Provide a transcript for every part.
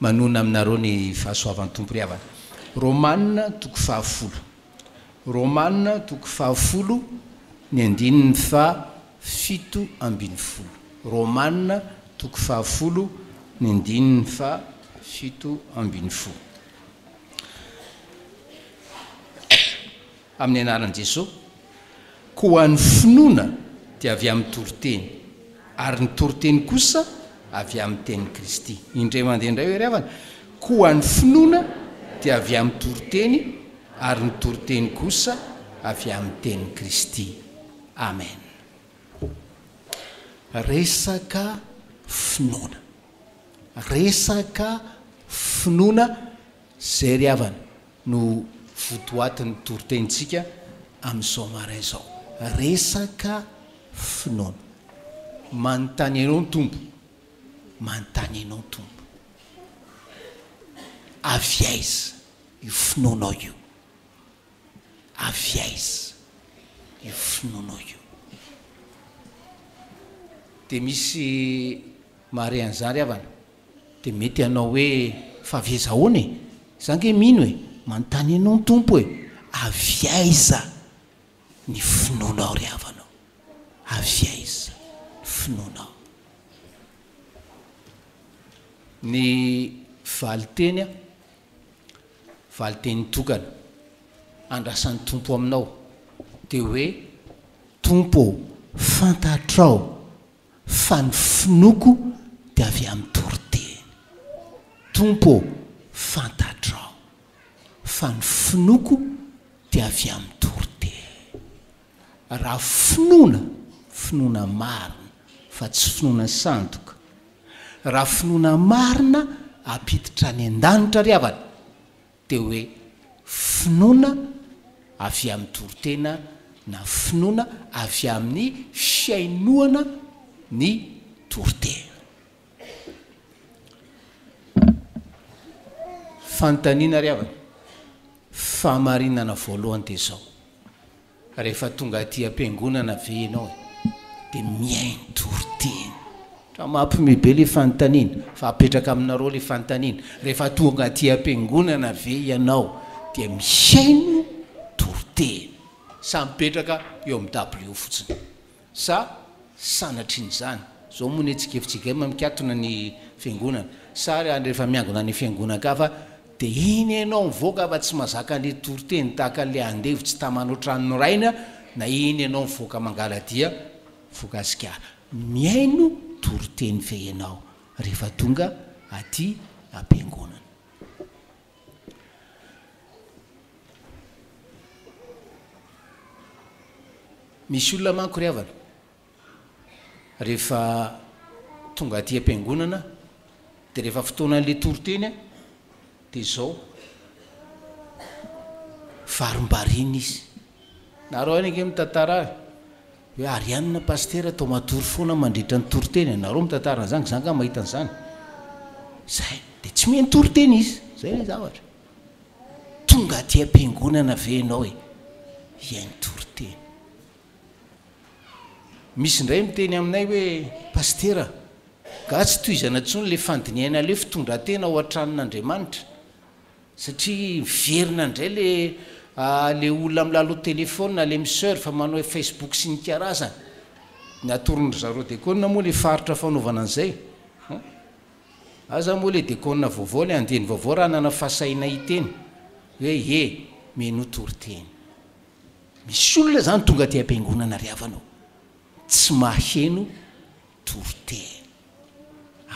Manonona aminareo ny fahasoavan'ny Tompo ry havana. Romana toko fahafolo. Romana toko fahafolo ny andininy faha 17. Romana toko fahafolo ny andininy faha 17. Amin'ny anaran'i Jesoa. Koa ny finoana dia avy amin'ny toriteny, ary ny toriteny kosa avy amin'ny tenin'i Kristy. Indray mandeha indray hoe ry havana, koa ny finoana dia avy amin'ny toriteny, ary ny toriteny kosa avy amin'ny tenin'i Kristy. Amen. Resaka finoana. Resaka finoana izay ry havana. no votoatin'ny toritenintsika amin'izao maraina izao. Resaka finoana. Manontany anao ny Tompo. Manontany anao ny Tompo. Avy aiza io finoanao io? Avy aiza io finoanao io? Dia misy mahare an'izany ry havana. Dia mety hanao hoe, Fa avy aiza ahoana e? Za ange mino e! Manontany anao ny Tompo e! Avy aiza ny finoanao ry havana o? Avy aiza ny finoanao? Ny valinteny an, valinteny tokana andrasan'ny Tompo aminao dia hoe, Tompo ô, fantatrao Fa ny finoako dia avy amin'ny toriteny. Tompo ô, fantatrao fa ny finoako dia avy amin'ny toriteny. Raha finoana, finoana marina fa tsy finoana sandoka. Raha finoana marina hampiditra any an-danitra ry havana, dia hoe finoana avy amin'ny toritena na finoana avy amin'ny fihainoana ny toritena. Fanontaniana ry havana, fahamarinana voalohany dia izao. Rehefa tonga aty am-piangonana ve ianao e? Dia mihaino toriteny. Tra mampiomehy be ilay fanontaniana, fa apetraka aminareo ilay fanontaniana. Rehefa tonga aty am-piangonana ve ianao dia mihaino toriteny? Sa mipetraka eo amin'ny dabilio fotsiny? Sa sanatrian'izany? Zao moa ny hetsikefitsika mikatona ny fiangonana. Sa ary rehefa miangona any fiangonan-kafa dia iny ianao mivoaka fa tsy mazaka an'le toriteny tahaka an'le andevo tsy tamana ohatran'ny rainy na iny ianao mivoaka mangala-dia voka sigara. Mihaino toriteny ve ianao rehefa tonga aty am-piangonana? Misy olona manko ry havana, rehefa tonga aty am-piangonana dia rehefa fotoanan'ilay toriteny dia izao, varimbariana izy. Nareo ihany ange mitantara ahy hoe ary anona pasitera toa matory foana mandritra ny toriteny e, nareo mitantara an'izany, za angaha mahita an'izany? Zay, dia tsy mihaino toriteny izy, zay ilay zavatra. Tonga aty am-piangonana ve ianao e? Hihaino toriteny. Misy indray miteny aminay hoe, Pasitera, nga tsy tohizana intsony ilay fandinihana ilay fitondran-tena ao an-tranon'Andriamanitra? Satria miverina indray ilay ilay olona milalao telephone, ilay mi-surf, manao Facebook sy ny karazany. Ny atoron-dry zareo dekona moa ilay faritra fanaovana an'izay. Aza moa le dekona vaovao le andiany vaovao raha nanana fahasahiana hiteny hoe he menoa toriteny. Misy olona zany tonga aty am-piangonana ry havana ô, tsy maheno toriteny.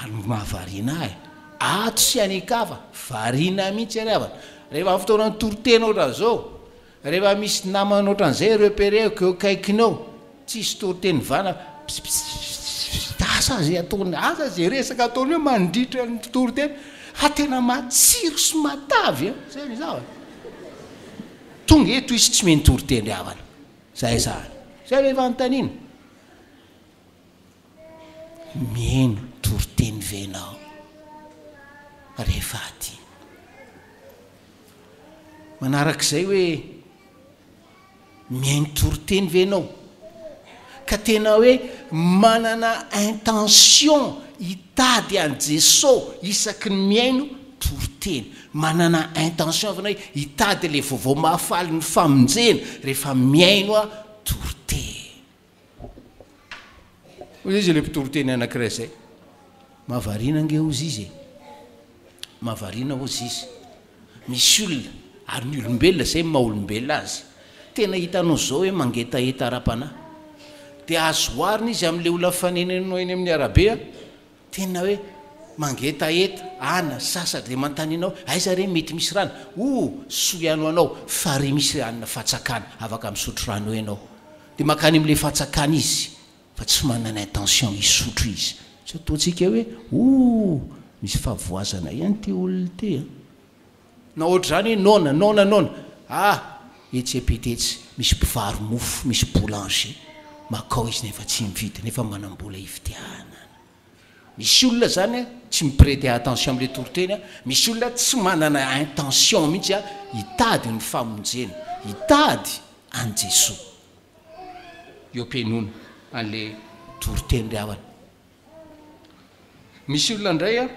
Ary ny mahavariana ahy, ato sy any an-kafa, variana mihitsy ry havana. Rehefa fotoanan'ny toriteny ohatran'izao, Rehefa misy namana ohatran'izay repere-ko eo akaikiny eo, tsisy toriteny vana, pss asa ze ataony, asa ze resaka ataony eo mandritra ny toriteny, fa tena matsiro sy matavy an, zay le zavatra. Tonga eto izy tsy mino toriteny ry havana, zay zany, zay le fanontaniana. Mihaino toriteny ve ianao rehefa aty? Manarak'izay hoe mihaino toriteny ve ianao? Ka tena hoe manana intention hitady an'i Jeso isaky ny mihaino toriteny. Manana intention ve ianao hoe hitady ilay vaovao mahafaly ny famonjena rehefa mihaino toriteny? Hoy izy ilay mpitoriteny anankiray izay, Mahavariana ange hozy izy e! Mahavariana hozy izy. Misy olona, ary ny olombelona izay no maha olombelona azy, tena hitanao izao hoe mangetaheta ara-panahy. Dia azo oharina izy amin'ilay olona mifanena eny amin'ny arabe an, tena hoe mangetaheta, ana, sasatra, dia manontany anao, aiza re mety misy rano? Oh, soa ihany ho anao, farihy misy hanina fatsakana, afaka misotro rano eo ianao. Dia mankany amin'ilay fatsakana izy, fa tsy manana intention hisotro izy. Tsy ataontsika hoe, oh, misy fahavoazana ihany ity olona ity an. Na ohatr'izany hoe noana, noana, noana. Ah, etsy ampita etsy, misy mpivaro-mofo, misy boulanger. Makao izy nefa tsy mividy, nefa manam-bola hividianana. Misy olona izany an, tsy mi-prêter attention amin'ilay toriteny an, misy olona tsy manana intention mihitsy an, hitady ny famonjena, hitady an'i Jesoa. Eo am-pihainoana an'ilay toriteny ry havana. Misy olona indray an,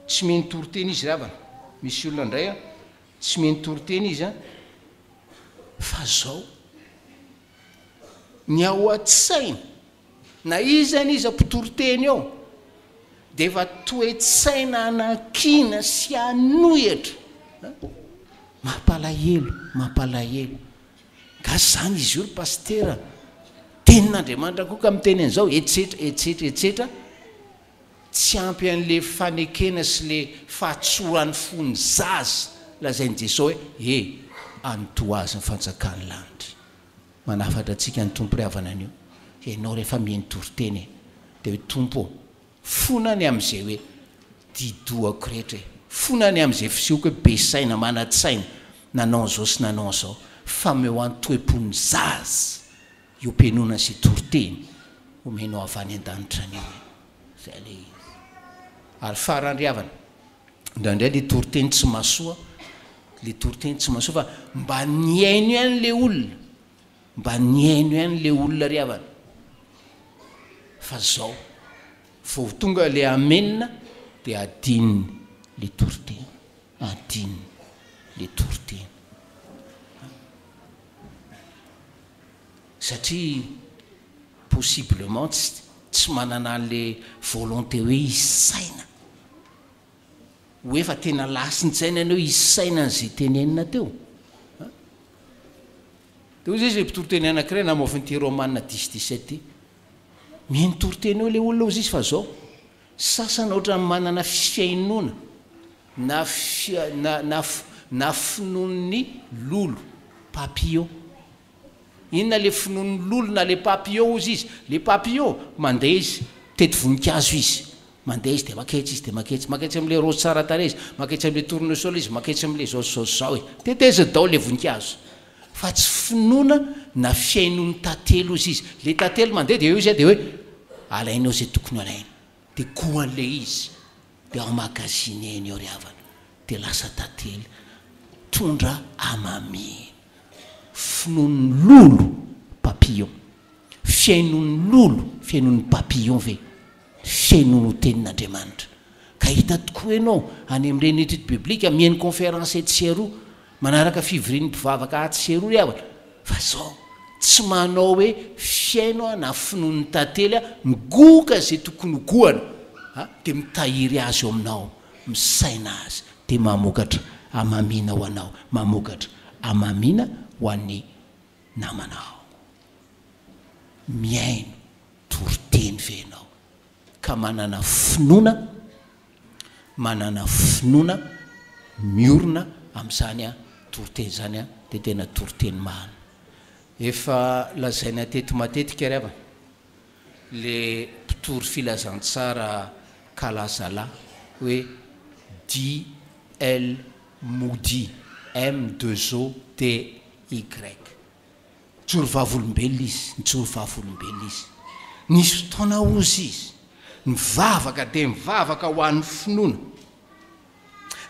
tsy mino toriteny izy ry havana. Misy olona indray an, tsy mino toriteny izy an, fa zao, ny ao an-tsainy, na iza n'iza mpitoriteny eo, dia efa toe-tsaina hanakiana sy hanohitra. Mampalahelo, mampalahelo. Nga zany izy io ry pasitera? Tenin'Andriamanitra koa ka miteny an'izao, etsetra, etsetra, etsetra. Tsy ampy an'le fanekena sy le fahatsoran'ny fon'ny zaza lazain'i Jesoa hoe, he, antoa azy ny fanjakan'ny lanitra. Manafatra antsika ny Tompo ry havana anio. Ianao rehefa mihaino toriteny e, dia hoe Tompo ô, fona ny amin'izay hoe di-dohako rehetra e, fona ny amin'izay fisehoko hoe be saina, manan-tsaina, nanao an'izao sy nanao an'izao, fa omeo ahy ny toe-pon'ny zaza io am-pihainoana sy toriteny omenao avy any an-danitra anio e. Izay ilay izy. Ary farany ry havana, indraindray ilay toriteny tsy mahasoa, ilay toriteny tsy mahasoa fa mba nihaino ihany ilay olona, mba nihaino ihany ilay olona ry havana. Fa zao, vao tonga ilay amen dia adinony ilay toriteny, adinony ilay toriteny. Satria possiblement tsy tsy manana an'le volonté hoe hisaina, hoe efa tena lasin-tsaina ny hoe hisaina an'izay tenenina teo an! Dia hoy izy ilay mpitoriteny anankiray namaofin'ity Romana dix dix-sept ity, mihaino toriteny eo ilay olona hozy izy fa zao, sasany ohatran'ny manana fihainoana na na na na finoan'ny lolo, papillon. Inona le finoan'ny lolo na le papillon hozy izy? Le papillon, mandeha izy, mitety voninkazo izy. Mandeha izy dia maketsy izy dia maketsy. Maketsy amin'le raozy tsara tarehy izy, maketsy amin'le tournesol izy, maketsy amin'le zao sy zao sy zao e. Teteziny daholo le voninkazo. Fa tsy finoana na fihainoan'ny tantely hozy izy. Le tantely mandeha dia eo izy dia hoe alainao izay tokony alaina. Dia goan'le izy. Dia emmagasineny eo ry havana. Dia lasa tantely. Tondra hamamiana. Finoan'ny lolo, papillon. Fihainoan'ny lolo, fihainoan'ny papillon ve? Fihainoana ho tenin'Andriamanitra. Ka hita tokoa ianao any amin'ireny étude biblique, mihaino conférence etsy sy eroa, manaraka fivorian'ny mpivavaka atsy sy eroa ry havana, fa zao, tsy manao hoe fihaino aho na finoan'ny tantely aho, migoka izay tokony hogohana, dia mitahiry azy eo aminao. Misaina azy dia mamokatra hamamiana ho anao, mamokatra hamamiana ho an'ny namanao. Mihaino toriteny ve ianao ka manana finoana, manana finoana miorina amin'izany toriteny izany dia tena toriteny marina. Efa lazaina teto matetika ry havana. le mpitory filazantsara kalazalahy hoe DL Moody, M deux O D Y. Nijoro vavolombelona izy, nijoro vavolombelona izy. Nisy fotoana hozy izy, nivavaka dia nivavaka ho an'ny finoana.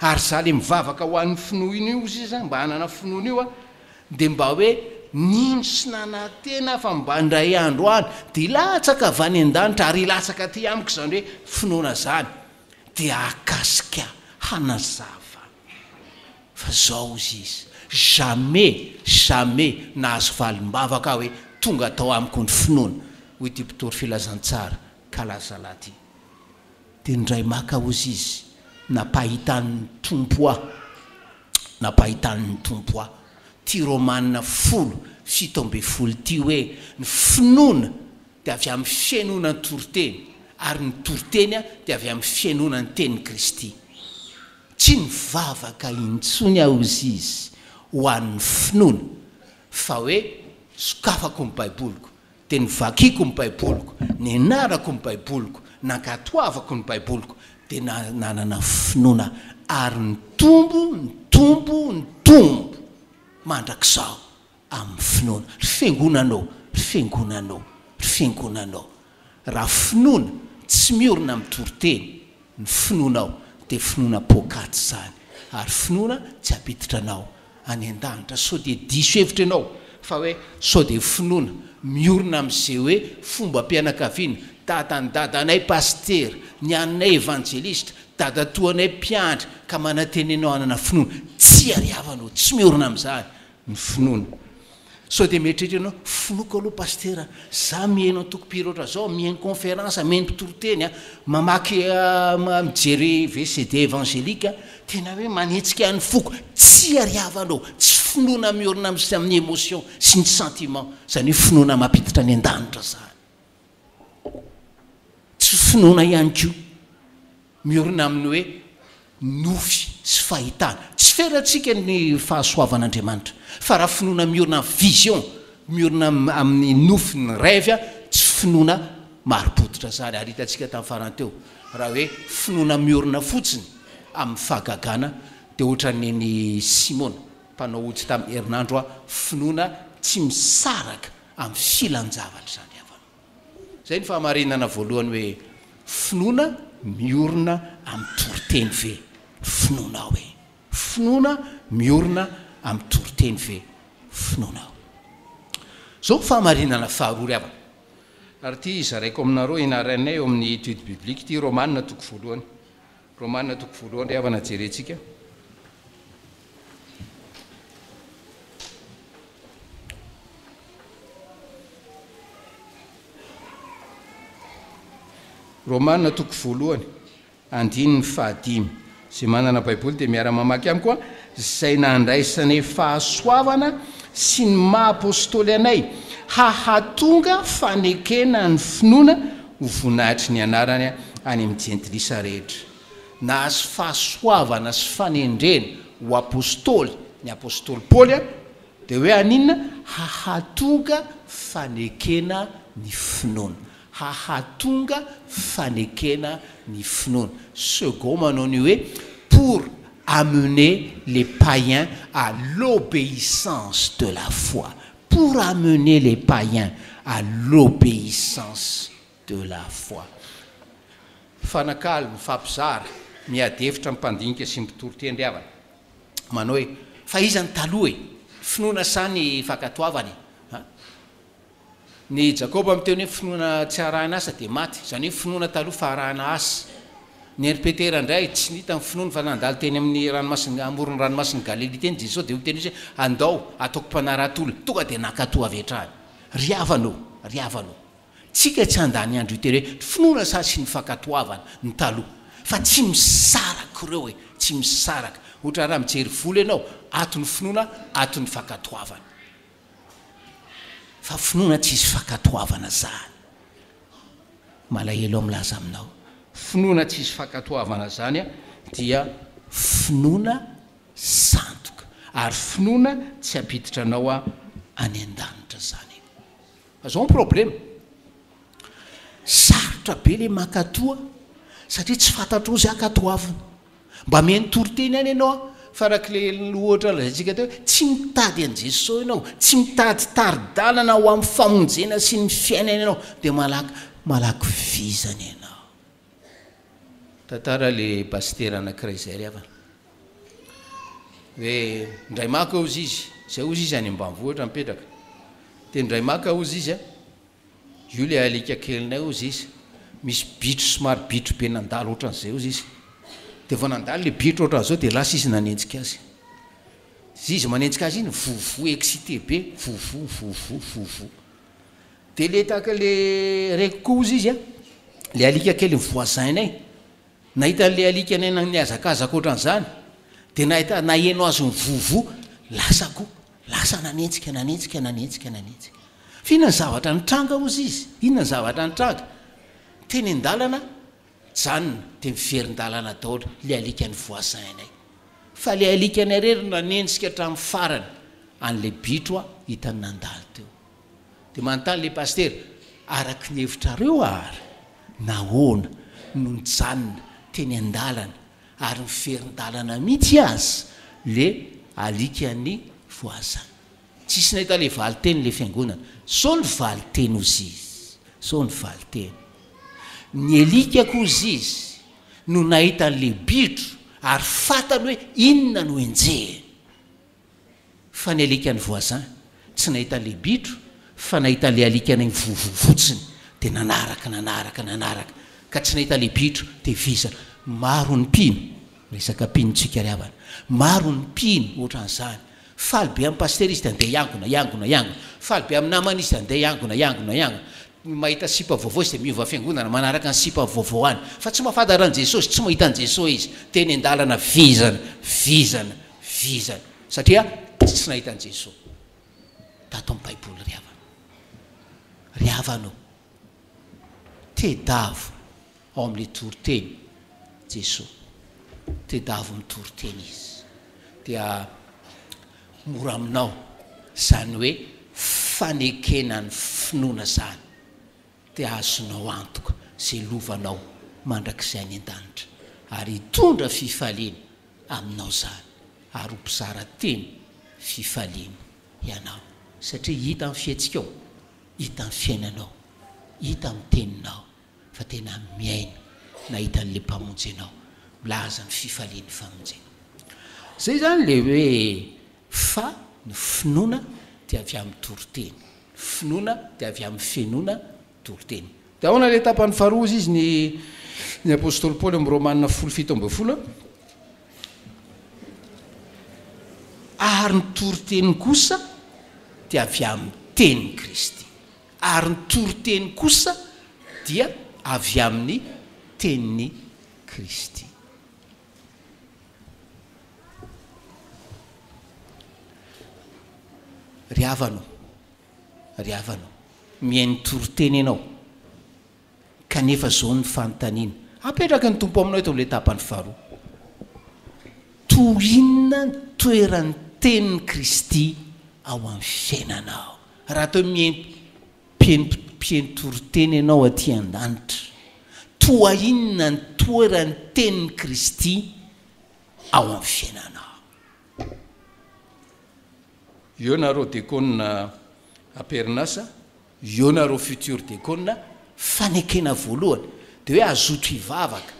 Ary za le mivavaka ho an'ny finoana io hozy izy, mba hanana finoana io aho, dia mba hoe. nino sy nanantena aho fa mba indray andro any dia hilatsaka avy any an-danitra ary hilatsaka aty amiko izany hoe finoana izany dia hahakasika hanazava fa zao hozy izy, jamais, jamais nahazo valim-bavaka aho hoe tonga tao amiko ny finoana, hoy ity mpitory filazantsara kalazalahy ity. Dia indray maka hozy izy, nampahitan'ny Tompo ahy, nampahitan'ny Tompo ahy, ity Romana folo, 17 ity hoe, ny finoana dia avy amin'ny fihainoana ny toriteny, ary ny toriteny dia avy amin'ny fihainoana ny tenin'i Kristy. Tsy nivavaka intsony aho hozy izy ho an'ny finoana fa hoe sokafako ny baiboliko dia novakiko ny baiboliko, nianarako ny baiboliko, nankatoavako ny baiboliko dia nanana finoana ary nitombo, nitombo, nitombo mandrakizao amin'ny finoana. Ry fiangonana ô, ry fiangonana ô, ry fiangonana ô, raha finoana tsy miorina amin'ny toriteny ny finoanao dia finoana poakaty izany, ary finoana tsy hampiditra anao any an-danitra. Sao dia diso hevitra ianao fa hoe sao dia finoana miorina amin'izay hoe fombam-pianakaviana, dadan'ny dadanay pasitera, ny anay evanjelista, dadatoanay mpiandry, ka manantena ianao hanana finoana. Tsia ry havana ô, tsy miorina amin'izany ny finoana. Sao dia mieritreritra ianao, finoako aloha pasitera, za mihaino antoko mpihira ohatran'izao, mihaino conférence, mihaino mpitoriteny a, mamaky mijery VCD évangélique, tena hoe manetsika ny foko. Tsia ry havana ô, tsy finoana miorina amin'ny émotion sy ny sentiment, izany hoe finoana mampiditra any an-danitra izany. Tsy finoana ihany koa miorina amin'ny hoe nofy sy fahitana. Tsy ferantsika ny fahasoavan'Andriamanitra. Fa raha finoana miorina amin'ny vision, miorina amin'ny nofy, ny rêve, tsy finoana marim-pototra izany. Ary hitantsika tamin'ny farany teo, raha hoe finoana miorina fotsiny amin'ny fahagagana dia ohatran'ny an'i Simona, mpanao ody tamin'ny herinandro, finoana tsy misaraka amin'ny filan-javatra izany havana. Izay ny fahamarinana voalohany hoe finoana miorina amin'ny toriteny ve ny finoanao e? Finoana miorina amin'ny toriteny ve ny finoanao? Izao ny fahamarinana faharoa ry havana, ary ity zaraiko aminareo ianaranay eo amin'ny étude biblique ity, Romana toko voalohany. Romana toko voalohany ry havana jerentsika. Romana toko voalohany, andininy fahadimy. Izay manana Baiboly dia miara-mamaky amiko an, izay nandraisanay fahasoavana sy ny maha apostoly anay, hahatonga fanekena ny finoana ho voninahitry ny anarany any amin'ny jentilisa rehetra. Nahazo fahasoavana sy fanendrena ho apostoly ny apostoly Paoly, dia hoe haninona? Hahatonga fanekena ny finoana. Hahatonga fanekena ny finoana. Segond manao ny hoe pour amener les païens à l'obéissance de la foi. Pour amener les païens à l'obéissance de la foi. Mifanakalo, mifampizara, miady hevitra ny mpandinika sy ny mpitory teny ry havana. Manao hoe, fa iza ny taloha e? Finoana sa ny fankatoavana e? Ha? Ny Jakoba miteny hoe finoana tsy arahina asa dia maty, izany hoe finoana taloha fa arahina asa. Ny an'i Petera indray, tsy nita ny finoany fa nandalo teny amin'ny ranomasin'i, amoron'ny ranomasin'i Galilia teny Jesoa dia hoy teny izy hoe andao ataoko mpanarato olona, tonga dia nankatò avy hatrany. Ry havana ô, ry havana ô, tsika tsy handany andro hiteny hoe finoana sa sy ny fankatoavana ny taloha, fa tsy misaraka ireo e, tsy misaraka. Ohatra raha mijery vola ianao, ato ny finoana, ato ny fankatoavana. Fa finoana tsisy fankatoavana zany. Malahelo aho milaza aminao. Finoana tsisy fankatoavana zany dia finoana sandoka. Ary finoana tsy hampiditra anao any an-danitra zany. Fa zao ny problema. Sarotra be le mankatoa satria tsy fantatrao izay ankatoavina. Mba mihaino toriteny ihany ianao an, fa araka ilay ohatra lazaintsika teo hoe tsy mitady an'i Jesoa ianao, tsy mitady tari-dalana ho amin'ny famonjena sy ny fiainana ianao dia malaky malaky vizana ianao. Tantara le pasitera anankiray izay ry havana. Hoe indray maka hozy izy, izay hozy izy any ambanivohitra mipetraka. Dia indray maka hozy izy a, io ilay alika kelinay hozy izy, misy bitro somary bitro be nandalo ohatran'izay hozy izy. Dia vao nandalo ilay bitro ohatran'izao dia lasa izy nanenjika azy. Izy manenjika azy iny, vovoa excité be, vovoa, vovoa, vovoa. Dia ilay tahaka ilay reko koa hozy izy a, ilay alika kelin'ny voisin-nay, Nahita an'ilay alika nihazakazaka ohatran'izany, dia nahita, naheno azy mivovoa, lasa koa, lasa nanenjika, nanenjika, nanenjika, nanenjika. Fa inona ny zavatra nitranga hozy izy? Inona ny zavatra nitranga? Teny an-dalana, nijanona, dia miverin-dalana daholo ilay alikan'ny voisin-nay. Fa ilay alikanay irery no nanenjika hatramin'ny farany an'ilay bitro hitany nandalo teo. Dia manontany ilay pasitera, Araka ny hevitrareo àry, nahoana no nijanona teny an-dalana ary niferin-dalana mihitsy aza ilay alikan'ny voisin? Tsisy nahita ilay valinteny ilay fiangonana. Sao ny valinteny hozy izy, sao ny valinteny. Ny alikako hozy izy no nahita an'ilay bitro ary fantany hoe inona no enjehiny. Fa ny alikan'ny voisin tsy nahita le bitro fa nahita le alikanay mivovo fotsiny de nanaraka nanaraka nanaraka ka tsy nahita le bitro de vizana. Maro ny mpino, resaka mpino tsika ry havana, maro ny mpino ohatran'izany, faly be amin'ny pasitera izy de andeha hiangona hiangona hiangona, faly be amin'ny namana izy de andeha hiangona hiangona hiangona, mahita sipa vaovao izy de miova fiangonana manaraka ny sipa vaovao any fa tsy mahafantatra an'i Jesosy, tsy mahita an'i Jesosy izy, teny an-dalana vizana vizana vizana satria tsy nahita an'i Jesoa tato amin'ny baiboly ry havana. Ry havana ô, tedavo ao amin'ilay toriteny Jesoa, tedavo mitoriteny Izy dia mora aminao izany hoe fanekena ny finoana izany dia azonao antoka izay lovanao mandrakizay any an-danitra ary hitondra fifaliana aminao izany ary ho mpizara teny fifaliana ianao satria hita amin'ny fihetsikao, hita amin'ny fiainanao, hita amin'ny teninao fa tena miaina nahita an'ilay Mpamonjy anao milaza ny fifalian'ny famonjena. Izay izany ilay hoe fa ny finoana dia avy amin'ny toriteny, ny finoana dia avy amin'ny finoana toriteny. Dia ahoana ilay tapany faharoa hozy izy ny ny apostoly Paoly amin'ny Romana 10:17 a? Ary ny toriteny kosa dia avy amin'ny tenin'i Kristy. Ary ny toriteny kosa dia avy amin'ny tenin'i Kristy. Ry havana ô, Ry havana ô, mihaino toriteny ianao, kanefa izao ny fanontaniana apetraky ny Tompo aminao eto amin'ilay tapany faharoa, Toy inona ny toeran'ny tenin'i Kristy ao amin'ny fiainanao? Raha toa mihaino mpihaino toriteny ianao aty an-danitra, toa inona ny toeran'ny tenin'i Kristy ao amin'ny fiainanao? Eo nareo dekona aperinasa, eo nareo futur dekona, fanekena voalohany de hoe azoto hivavaka,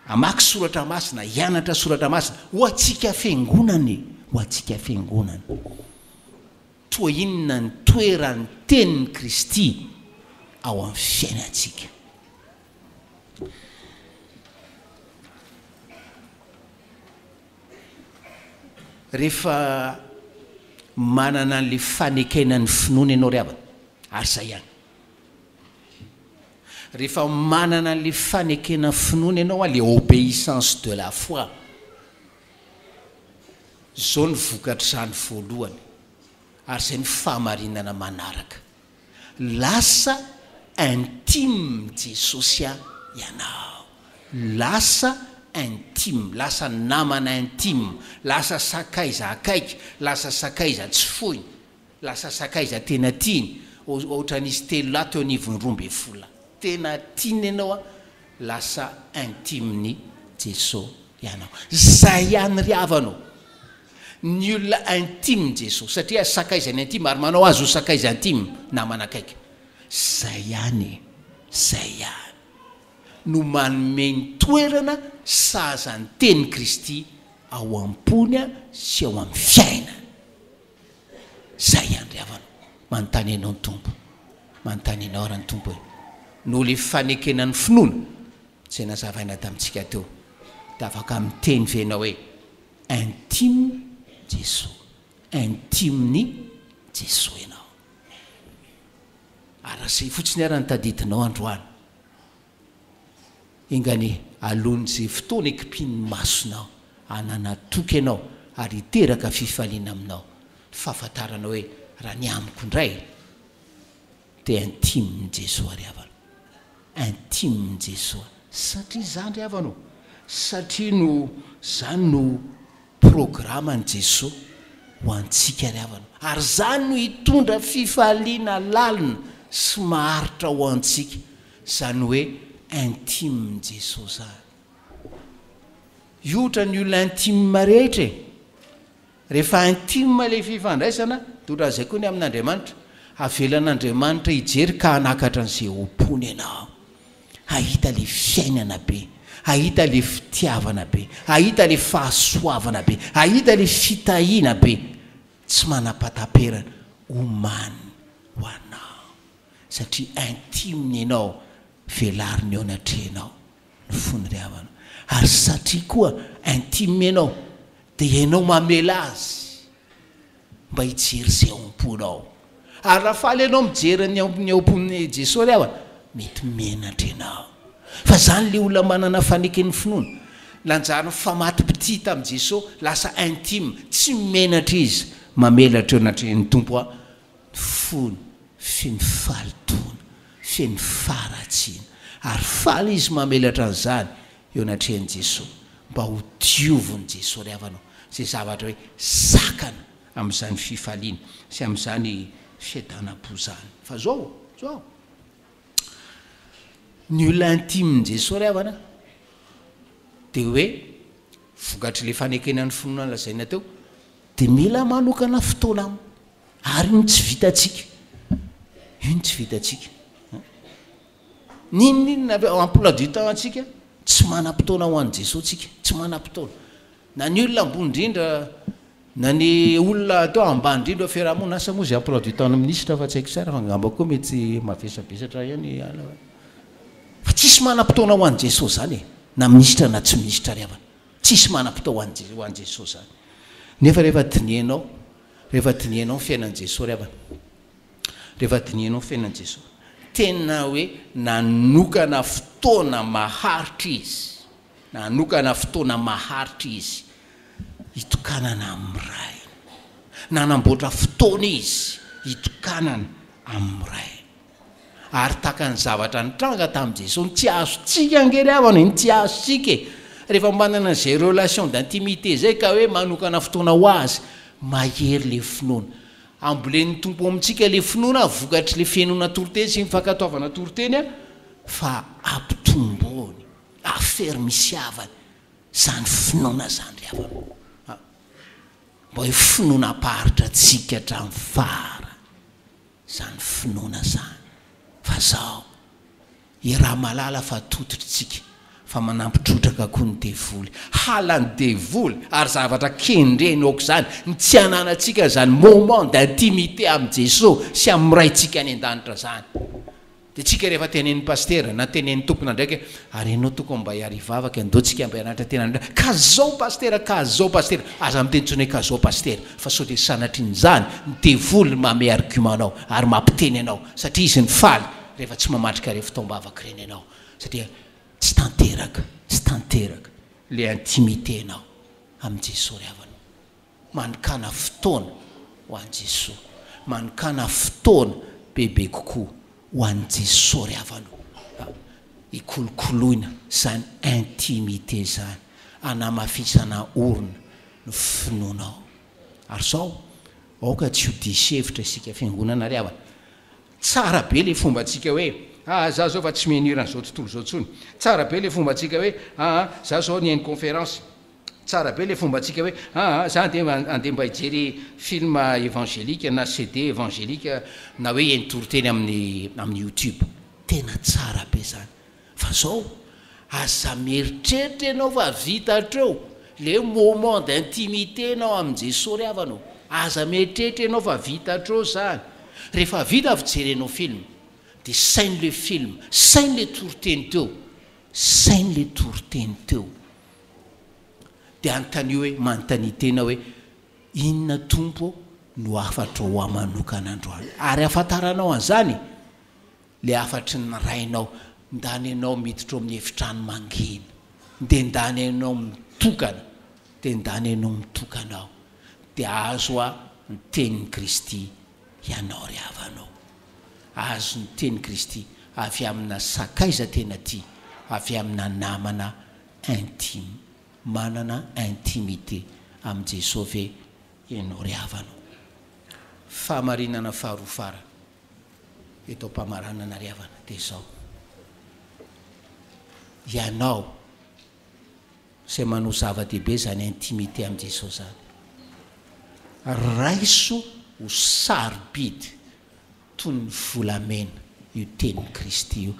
hamaky soratra masina, hianatra soratra masina, ho antsika fiangonana e, ho antsika fiangonana. Toa inona ny toeran'ny tenin'i Kristy ao amin'ny fiainantsika? Rehefa manana an'ilay fanekena ny finoana ianao ry havana, ary izay ihany. Rehefa manana an'ilay fanekena finoana ianao, ilay obéissance de la foi, izao ny vokatr'izany voalohany, ary izay ny fahamarinana manaraka. Lasa intime Jesosy a ianao. Lasa intime, lasa namana intime, lasa sakaiza akaiky, lasa sakaiza tsy foiny, lasa sakaiza tena tiany, ohatran'izy telolahy teo anivon'ny 12 lahy. Tena tiany ianao a, lasa intime-n'i Jeso ianao. Zay ihany ry havana ô. Ny olona intime Jeso satria sakaizany intime ary manao azy ho sakaiza intime, namana akaiky. Zay ihany e, zay ihany no manome ny toerana sahaza ny tenin'i Kristy ao am-pony sy ao amin'ny fiainany. Zay ihany ry havana. Manontany anao ny Tompo. Manontany anao ary ny Tompo hoe, noho ilay fanekena ny finoana izay nazavaina tamintsika teo, dia afaka miteny ve ianao hoe, intime Jesoa, intime-n'i Jesoa ianao? Ary raha izay fotsiny ary no tadidinao androany, Enga anie, alohan'izay fotoana hikipian'ny masonao, hanana toky ianao ary hiteraka fifaliana aminao ny fahafantarana hoe raha ny amiko indray dia intime-n'i Jesoa ry havana. Intime-n'i Jesoa. Satria izany ry havana ô, satria no, izany no Programan'i Jesoa ho antsika ry havana, ary izany no hitondra fifaliana lalina sy maharitra ho antsika, izany hoe intime-n'i Jesoa izany. Io ohatran'ny olona intime rehetra e! Rehefa intime ilay fifandraisana dia ohatran'izay koa ny amin'Andriamanitra, avelan'Andriamanitra hijery ka hanakatra an'izay ao am-pony ianao. hahita le fiainana be, hahita le fitiavana be, hahita le fahasoavana be, hahita le fitahiana be tsy manam-pataperana omaniny ho anao satria intime ny enao velariny eo anatrehanao ny fony ry havana ary satria koa intime enao dia enao mamela azy mba hijery izay ao am-ponao. Ary raha faly ianao mijery ny ao ny ao am-pon'i Jesoa ry havana, mety menatra ianao. Fa izany ilay olona manana faneken'ny finoana. Nanjary nifamato-pitia tamin'i Jesoa, lasa intime, tsy menatra izy mamelatra eo anatrehan'ny Tompo ny fony feno fahalotoana, feno faharatsiana. Ary faly izy mamelatra an'izany eo anatrehan'i Jesoa, mba ho diovin'i Jesoa ry havana o, izay zavatra hoe sakana amin'izany fifaliana sy amin'izany fiadanam-po izany. Fa zao, zao, ny olona intime-n'i Jesoa ry havana dia hoe vokatr'ilay fanekena ny finoana lazaina teo, dia mila manokana fotoana aminy, ary io no tsy vitantsika, io no tsy vitantsika. N'inon'inona avy ao emploi du temps antsika, tsy manam-potoana ho an'i Jesoa tsika, tsy manam-potoana. Na ny olona ambony indrindra, na ny olona atao ambany indrindra ao fiaraha-monina, asa moa izay emploi du temps-n'ny minisitra fa tsy haiko tsara fa angamba koa mety mavesabesatra ihany ala. Fa tsisy manam-potoana ho an'i Jesoa izany e, na minisitra na tsy minisitra ry havana. Tsisy manam-potoa ho an'i ho an'i Jesoa izany. Nefa rehefa dinihinao, rehefa dinihinao ny fiainan'i Jesoa ry havana, Rehefa dinihinao ny fiainan'i Jesoa, tena hoe nanokana fotoana maharitra Izy, nanokana fotoana maharitra Izy hitokanana amin'ny Rainy. Nanamboatra fotoana Izy hitokanana amin'ny Rainy. Ary tahaka ny zavatra nitranga tamin'i Jesoa, ny tsy azontsika ange ry havana e, ny tsy azontsika e, rehefa manana an'izay relation d'intimité izay ka hoe manokana fotoana ho Azy, mahery ilay finoana. Ambolen'ny Tompo ao amintsika ilay finoana vokatr'ilay fihenoana toriteny sy ny fankatoavana toriteny fa ampitomboany, afermisiavany izany finoana izany ry havana a! Mba hoe finoana hampaharitra antsika hatramin'ny farany izany finoana izany fa zao Iaraha-mahalala fa tototra isika, fa manampy trotraka koa ny devoly. Halan'ny devoly ary zavatra kendreny aok'izany ny tsy hananantsika izany moment d'intimité amin'i Jesoa sy amin'ny Raintsika any an-danitra izany. Dia tsika rehefa tenenin'ny pasitera na tenenin'ny tompon'andraikitra hoe ary ianao tokony mba hiary hivavaka, andao tsika mba hianatra tena an'Andriamanitra. Ka zao pasitera, ka zao pasitera. Aza miteny intsony hoe ka zao pasitera, fa sao dia sanatrian'izany ny devoly manome argument anao ary mampiteny anao satria izy no faly. Rehefa tsy mamatrika ireny fotoam-bavaka ireny ianao satria tsy tanteraka, tsy tanteraka ilay intimité-nao amin'i Jesoa ry havana. Manokàna fotoana ho an'i Jesoa, manokàna fotoana bebe kokoa ho an'i Jesoa ry havana. Hikolokoloina izany intimité izany, hanamafisana orina ny finoanao. Ary izao, aoka tsy ho diso hevitra isika fiangonana ry havana. Tsara be le fombantsika hoe aa za zao fa tsy mihaino hiran'izao tontolo izao intsony. Tsara be le fombantsika hoe aa za zao nihaino conférence. Tsara be le fombantsika hoe aa za andeha andeha mba hijery film évangélique na CD évangélique na hoe hihaino toriteny amin'ny amin'ny youtube. Tena tsara be zany. Fa zao, aza mieritreritra ianao fa vita hatreo le moment d'intimité nao amin'i Jesoa ry havana ô. Aza mieritreritra ianao fa vita hatreo zany. Rehefa vita fijerenao film dia saino le film, saino le toriteny teo, saino le toriteny teo. Dia anontanio hoe, manontania tena hoe, inona Tompo ô no hafatrao ho ahy manokana androany? Ary ahafantaranao an'izany le hafatry ny Rainao, ndany ianao miditra ao amin'ny efitrano mangina, dia ndany ianao mitokana, dia ndany ianao mitokana ao, dia ahazo a ny tenin'i Kristy ianao ry havanao. Ahazo ny tenin'i Kristy avy amina sakaiza tena tia, avy amina namana intime. Manana intimité amin'i Jesoa ve ianao ry havanao? Fahamarinana faharoa farany eto am-pamaranana ry havana dia izao, ianao izay manao zava-dehibe izany intimité amin'i Jesoa izany, raiso ho sarobidy toy ny volamena io tenin'i Kristy io.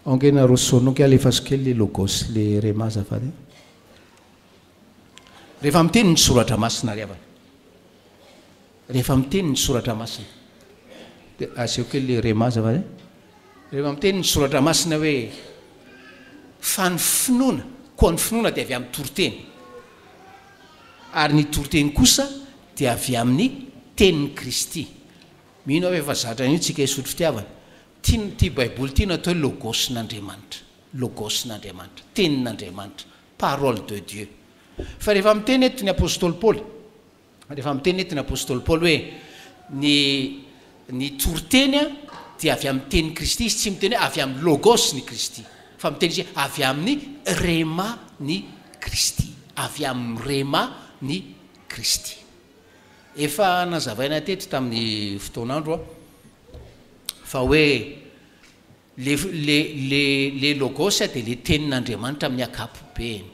Ange nareo sonoky alefaso kely le logos le rhema azafady a. Rehefa miteny ny soratra masina ry havana. Rehefa miteny ny soratra masina. Dia aseho kely le rhema azafady a. Rehefa miteny ny soratra masina hoe fa ny finoana, koa ny finoana dia avy amin'ny toriteny. Ary ny toriteny kosa dia avy amin'ny tenin'i Kristy. Mino aho efa zatra an'io tsika hisotro fitiavana. Tian ity baiboly ity no atao hoe logos n'Andriamanitra. Logos n'Andriamanitra. Tenin'Andriamanitra. Parole de Dieu. Fa rehefa miteny eto ny apostoly Paoly, rehefa miteny eto ny apostoly Paoly hoe ny ny toriteny dia avy amin'ny tenin'i Kristy, izy tsy miteny hoe avy amin'ny logos ny Kristy, fa miteny izy hoe avy amin'ny rhema ny Kristy. Avy amin'ny rhema ny Kristy. Efa nazavaina teto tamin'ny fotoan'andro aho fa hoe le le le le logos dia le tenin'Andriamanitra amin'ny ankapobeny.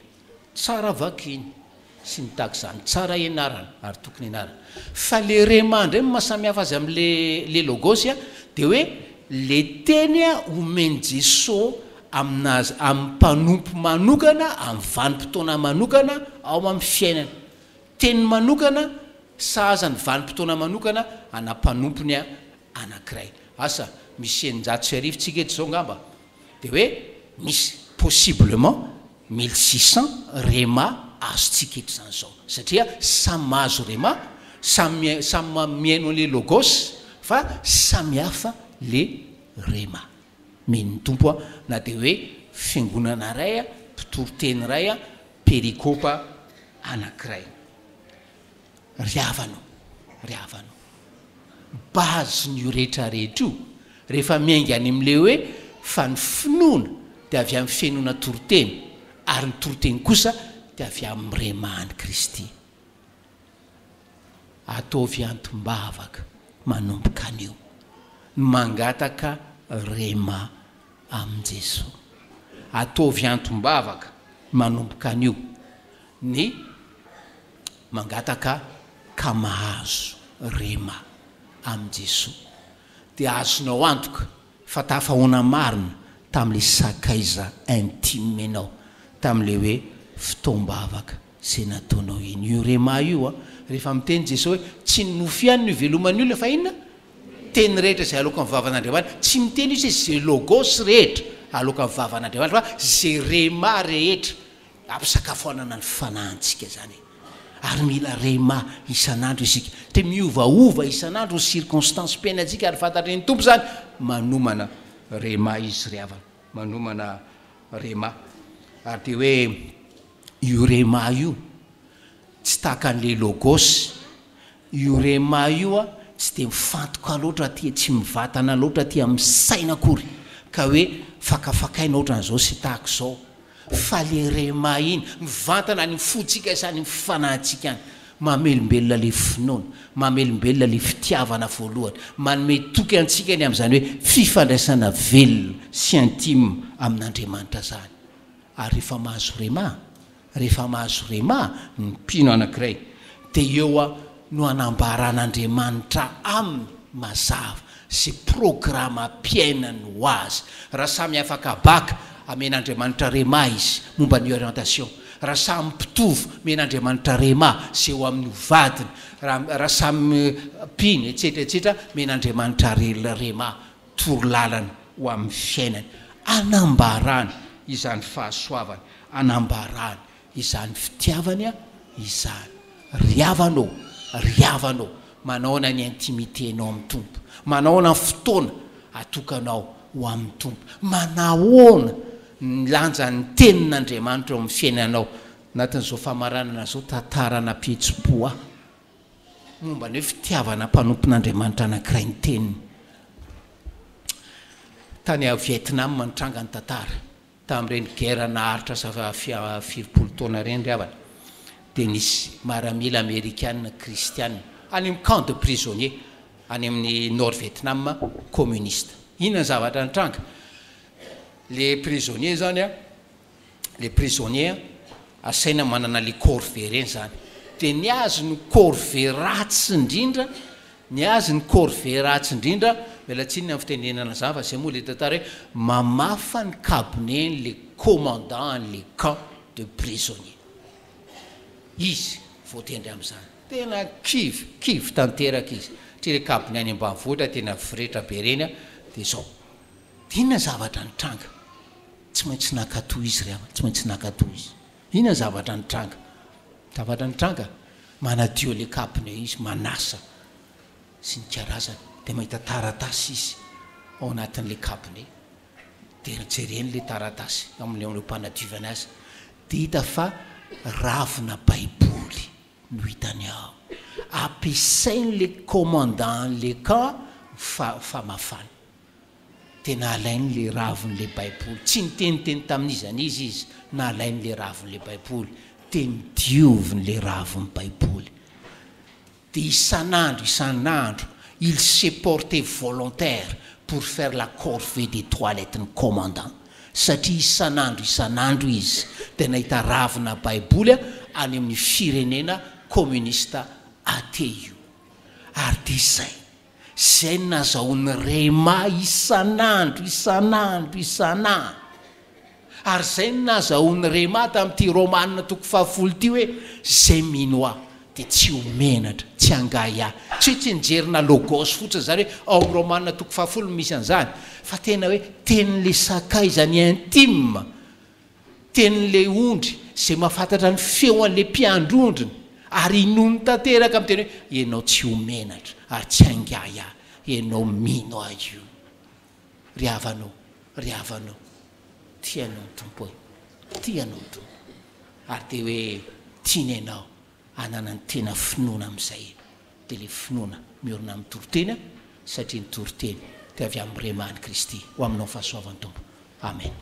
Tsara vakina sy ny tahaka izany, tsara ianarana ary tokony ianarana. Fa le rhema indray ny maha samy hafa azy amin'le le logos dia hoe le teny omen'i Jesoa amina amin'ny mpanompo manokana amin'ny vanim-potoana manokana ao amin'ny fiainana. Teny manokana sahaza ny vanim-potoana manokana ana mpanompony anankiray. Asa, misy 1600 tsika eto izao angamba, dia hoe misy possiblement 1600 rhema azontsika eto izany izao. Satria samy mahazo rhema, samy samy mihaino an'ilay logos, fa samy hafa le rhema. Mino ny Tompo aho, na dia hoe fiangonana iray, mpitory teny iray, perikopa anankiray. Ry havana ô, ry havana ô, base-n'io rehetra rehetra io, rehefa miainga any amin'ilay hoe fa ny finoana dia avy amin'ny finoana toriteny, ary ny toriteny kosa dia avy amin'ny remahan'i Kristy. Ataovy antom-bavaka manomboka anio ny mangataka rhema amin'i Jesoa. Ataovy antom-bavaka manomboka anio ny mangataka ka mahazo rhema amin'i Jesoa. Dia azonao antoka fa tafahoana marina tamin'ilay sakaiza intime ianao, tamin'ilay hoe fotoam-bavaka izay nataonao iny. Io rhema io an, rehefa miteny Jesoa hoe tsy ny nofo ihany no iveloman'ny olona fa inona? Teny rehetra izay aloakan'ny vavan'Andriamanitra. Tsy miteny izy hoe izay logos rehetra aloakan'ny vavan'Andriamanitra fa izay rhema rehetra. Ampisakafoanana ny fanahintsika izany e. Ary mila rhema isan'andro isika. Dia miovaova isan'andro ny circonstance-piainantsika ary fantatry ny Tompo izany. Manomana rhema izy ry havana. Manomana rhema. Ary dia hoe io rhema io tsy tahaka an'ilay logos. Io rhema io tsy dia mifantoka loatra aty, tsy mivatana loatra aty amin'ny saina akory ka hoe fakafakaina ohatran'izao sy tahaka izao. Fa le rhema iny, mivantana any amin'ny fontsika sy any amin'ny fanahintsika any, mamelombelona le finoana, mamelombelona le fitiavana voalohany, manome toky antsika ny amin'izany hoe fifandraisana velona sy intime amin'Andriamanitra izany. Ary rehefa mahazo rhema, Rehefa mahazo rhema ny mpino anankiray, dia eo no anambaran'Andriamanitra aminy mazava izay programam-piainany ho azy. Raha samy afaka baka, amen'Andriamanitra rhema izy momba ny orientation. Raha samy mpitovo, omen'Andriamanitra rhema izay ho amin'ny ho vadiny. Raha raha samy mpino, etsetra etsetra, omen'Andriamanitra rhema, torolalana ho amin'ny fiainany. Anambarany izany fahasoavany, anambarany izany fitiavany izany. Ry havana ô, ry havana ô, manahoana ny intimité-nao amin'ny Tompo? Manahoana ny fotoana atokanao ho amin'ny Tompo? Manahoana ny lanjan'ny Tenin'Andriamanitra eo amin'ny fiainanao? Anatin'izao famaranana izao, tantara nampihetsi-po ahy momba ny hoe fitiavana mpanompon'Andriamanitra anankiray ny Teniny. Tany Vietnam nitranga ny tantara. Tamin'ireny guerre naharitra asa firimpolo taona ireny ry havana dia nisy maramila amerikana kristiana any amin'ny camp de prisonniers any amin'ny Nord Vietnam communiste. Inona ny zavatra nitranga? Le prisonnier zany an, le prisonnier asaina manana le corvée ireny zany. Dia ny azy no corvée ratsy indrindra Ny azy ny corvée ratsy indrindra, miala tsiny ny amin'ny fitenenana zany fa zay moa le tantara hoe mamafa ny kabone le commandant an'le camp de prisonnier. Izy voatendry amin'izany. Tena kivy, kivy tanteraka izy. Satria le kabone any ambanivohitra tena voretra be ireny an, dia zao. Dia inona ny zavatra nitranga? Tsy maintsy nankatò izy ry havana, tsy maintsy nankatò izy. Inona ny zavatra nitranga? Zavatra nitranga, manadio ilay kabone izy, manasa sy ny karazany, dia mahita taratasy izy ao anatin'ilay kabone, dia jereny ilay taratasy ao amin'ilay ampanadiovana azy, dia hita fa ravina baiboly no hitany ao. Ampiasain'ilay commandant an'ilay camp ho famafana. Dia nalainy ilay ravin'ilay Baiboly. Tsy niteniteny tamin'iza n'iza izy. Nalainy ilay ravin'ilay Baiboly. Dia nodioviny ilay ravin'ny Baiboly. Dia isan'andro isan'andro, il s'est porté volontaire pour faire la corvée des toilettes-n'ny commandant. Satria isan'andro isan'andro izy dia nahita ravina Baiboly any amin'ny firenena communiste athée io. Ary dia izay. Izay no nazahoan'i Rema isan'andro, isan'andro, isan'andro. Ary izay no nazahoan'i Rema tamin'ity Romana toko fahafolo ity hoe, Izay mino Ahy dia tsy ho menatra, tsy hangahiahy. Tsy hoe tsianjerina logos fotsiny izany hoe ao amin'ny Romana toko fahafolo no misy an'izany, fa tena hoe tenin'ilay sakaizany intime. Tenin'ilay ondry izay mahafantatra ny feo an'ilay mpiandry ondriny ary inoany tanteraka miteny hoe, Ianao tsy ho menatra ary tsy haingahy ahy, ianao mino ahy io. Ry havana ô, ry havana ô, tia anao ny Tompo e, tia anao ny Tompo. Ary dia hoe tiany ianao hanana ny tena finoana amin'izay e. Dia ilay finoana miorina amin'ny toriteny satria ny toriteny dia avy amin'ny rema an'i Kristy. Ho aminao ny fahasoavan'ny Tompo. Amen.